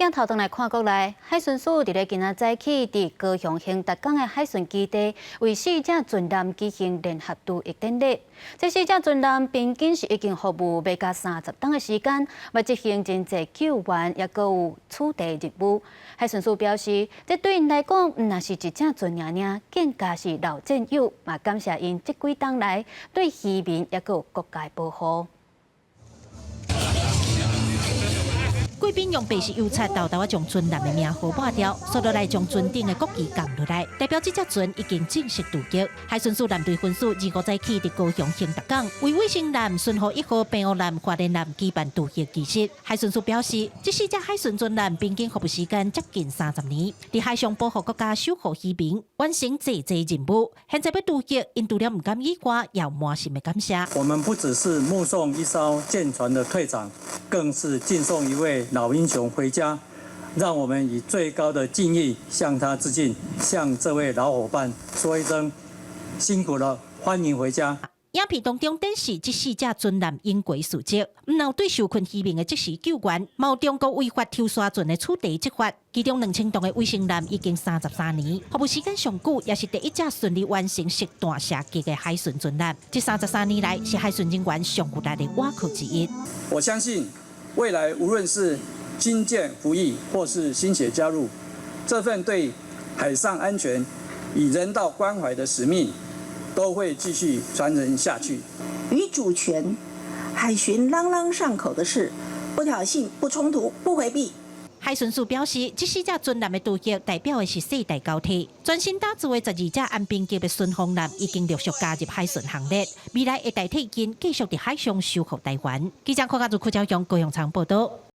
鏡頭轉來看國內，海巡署佇咧今仔早起，佇高雄興達港的海巡基地，為四隻船艦舉行聯合渡役典禮。這四隻船艦平均是已經服務欲共30冬的時間，嘛執行真濟救援，抑閣有取締任務。海巡署表示，這對𪜶來講，毋但是一隻船爾爾，更加是老戰友，嘛感謝𪜶這幾冬來對漁民抑閣有國家的保護。貴賓用白色油漆沓沓仔將船艦的名號抹掉，紲落來將船頂的國旗降落來，代表這隻船已經正式渡役。海巡署藍隊分署25早起佇高雄興達港，為衛星艦、巡護1號、平湖艦、花蓮艦舉辦渡役儀式。海巡署表示，這四隻海巡船艦平均服務時間接近30年，佇海上保護國家、守護漁民，完成濟濟任務。現在欲渡役，𪜶除了毋甘以外，也有滿心的感謝。我們不只是目送一艘艦船的退場，更是敬送一位老英雄回家，讓我們以最高的敬意向他致敬，向這位老夥伴說一聲辛苦了，歡迎回家。影片當中展示這四隻船艦英國事蹟，毋但對受困漁民的即時救援，嘛有中國違法抽沙船的取締執法。其中2000噸的衛星艦已經33年，服務時間上久，也是第一隻順利完成實彈射擊的海巡船艦。這33年來，是海巡人員上有力的倚靠之一。我相信未來無論是軍艦服役或是新血加入，這份對海上安全與人道關懷的使命，都會繼續傳承下去。與主權，海巡朗朗上口的是不挑釁、不衝突、不迴避。海巡署表示，這四隻船艦的渡役代表的是世代交替。全新打造的12隻安兵級的順風艦已經陸續加入海巡行列，未來會代替𪜶繼續佇海上守護台灣。記者柯家如、柯昭陽高雄場報道。